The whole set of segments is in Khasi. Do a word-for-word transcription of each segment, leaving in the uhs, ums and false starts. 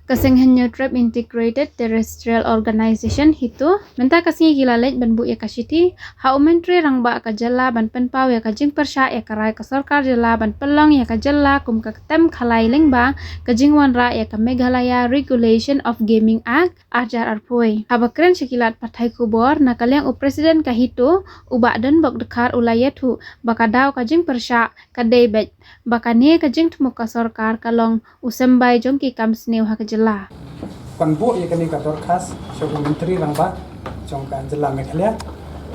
Ka Seng Hynñiewtrep Integrated Terrestrial Organization HITO mynta ka sngi ki la leit ban buh ïa ka shithi ha u Myntri Rangbah ka jylla ban pynpaw ïa ka jingpyrshah ïa ka rai ka sorkar jylla ban pynlong ïa ka jylla kum ka ktem khalai lyngba ka jingwanrah ïa ka Meghalaya Regulation of Gaming Act ar hajar arphew. Haba kren sha ki lad pathai khubor na ka liang u President ka HITO u Bah Donbok Dkhar u la ïathuh ba ka daw ka jingpyrshah ka dei beit ba kane ka jingthmu ka sorkar ka long u symbai jong ki kam sniew ha ka jylla. Ban buh ïa kane ka dorkhas sha u Myntri Rangbah jong ka jylla Meghalaya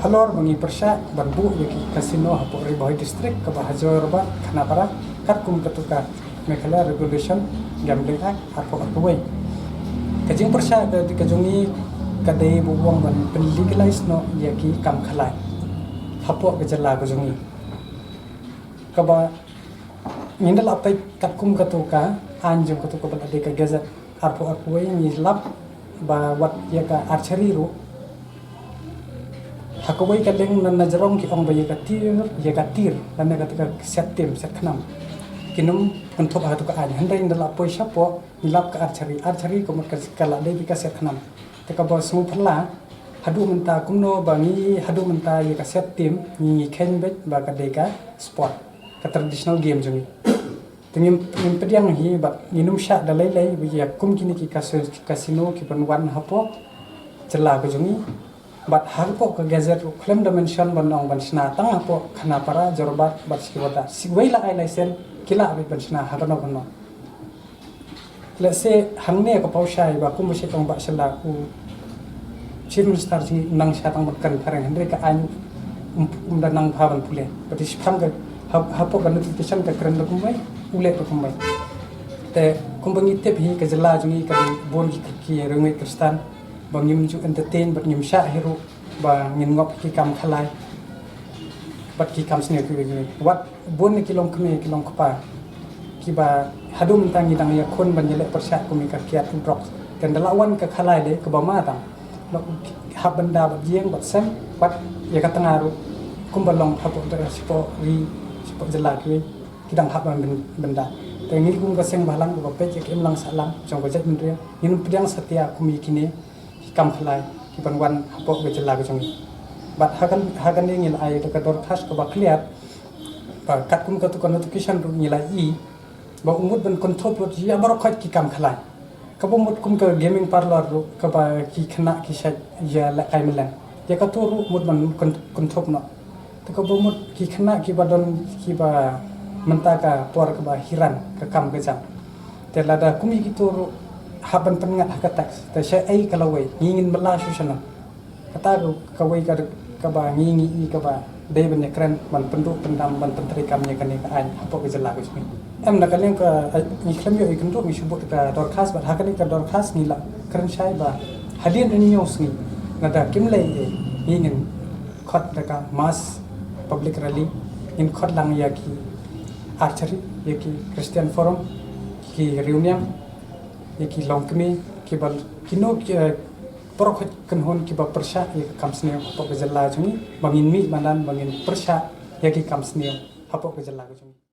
halor ba ngi pyrshah ban buh ïa ki casino hapoh Ri Bhoi District kaba ha Jorabat, Khanapara katkum katu ka Meghalaya Regulation Gambling Act arphew arphew. Ka jingpyrshah ka, ka jong ngi ka dei ba u ong ban pynlegalize noh ïa ki kam khalai hapoh ka jylla ka jong ngi. Kaba ngin da lah peit katkum katu ka aiñ jong katu kaba la dei ka gazette arphew arphew ngi lap ba wat ïa ka archery ruh ha kawei ka liang na, na jrong ki ong ba ïa ka tir, ïa ka tir lane katu ka siat tim, siat khnam kin ym kynthup ha katu ka aiñ. Hynrei ngi da lah poi shapoh ngi lap ka archery, archery ka mut ka, ka la dei beit ka siat khnam. Te kaba sngewphylla haduh mynta kumno ba ngi haduh mynta ïa ka siat tim ngi, ngi kheiñ beit ba ka dei ka sport, ka traditional game jong ngi. Te ngim, ngim pdiang hi bad ngin ym shah da lei lei ba ïa kum kine ki kas-, casino ki ban wan hapoh jylla ka jong ngi. Bad hapoh ka gazette ruh khlem da mention ban ong ban shna tang hapoh Khanapara, Jorabat bad Sriwada. Siwei la ai license ki lah beit ban shna ha kano kano. Let's say hangne ka paw shai ba kum ba shet ong ba shala u Chief Minister jong ngi nang sha tang ban kren phareng, hynrei ka aiñ um, um da nang bha ban pule. Bad i shipang ka ha, hapoh ka notification ka kren da kumwei, u leh da kumwei. Te kum ba ngi tip hi ka jylla jong ngi ka dei bun ki, ki riewngeit Khristan ba ngim ju entertain bad ngim shah hi ruh ba ngin ngop ki kam khalai bad ki kam sniew kiwei kiwei. Wat bun na ki longkmie ki longkpa kiba haduh mynta ngi dang ïakhun ban ïaleh pyrshah kum ïa ka kiad u drugs. Te ynda la wan ka khalai lei kaba ma tang, la hap ban da bad ïing bad sem bad ïa ka tnga ruh kumba long hapoh da, shapoh ri, shapoh jylla kiwei ki dang hap ban, ban da. Te ngi kum ka seng bhalang kaba peit ïa ka imlang sahlang jong ka jaitbynriew ngin pdiang satia kum ïa kine ki kam khalai ki ban wan hapoh ka jylla ka jong ngi. Bad ha kan, ha kane ngi la ai da ka dorkhas kaba clear ba katkum katu ka notification ruh ngi la i ba u mut ban kynthup lut ïa baroh khoit ki kam khalai. Kaba mut kum ka gaming parlour ruh kaba ki khynnah ki shait ïalehkai mlien, ïa katu ruh mut ban kyn-, kynthup noh. Te kaba mut ki khynnah kiba don kiba mynta ka por kaba hiran ka kam ka jam. Te lada kum ïa kitu ruh hap ban pynngat ha ka tax, te shaei ka lawei, ngi ngin bylla shuh shano? Kata ka, kawei ka, kaba ngi, ngi i kaba dei ban ïakren ban pynduh pyndam ban pyntreikam ïa kane ka aiñ hapoh ka jylla ka jong ngi. Em, na kane ka, eh, ngi khlem ïoh ïakynduh ngi shu buh ka dorkhas, bad ha kane ka dorkhas ngi la kren shai ba hadien hynñiew sngi lada kim leh ei ei ngi ngin khot da ka mass public rally, ngin khot lang ïa ki archery, ïa ki Christian Forum, ki riewniam, ïa ki longkmie, kiba kino ki, eh, baroh khoit kynhun kiba pyrshah ïa ka kam sniew hapoh ka jylla jong ngi, ba ngin mih madan ba ngin pyrshah ïa ki kam sniew hapoh ka jylla ka jong ngi.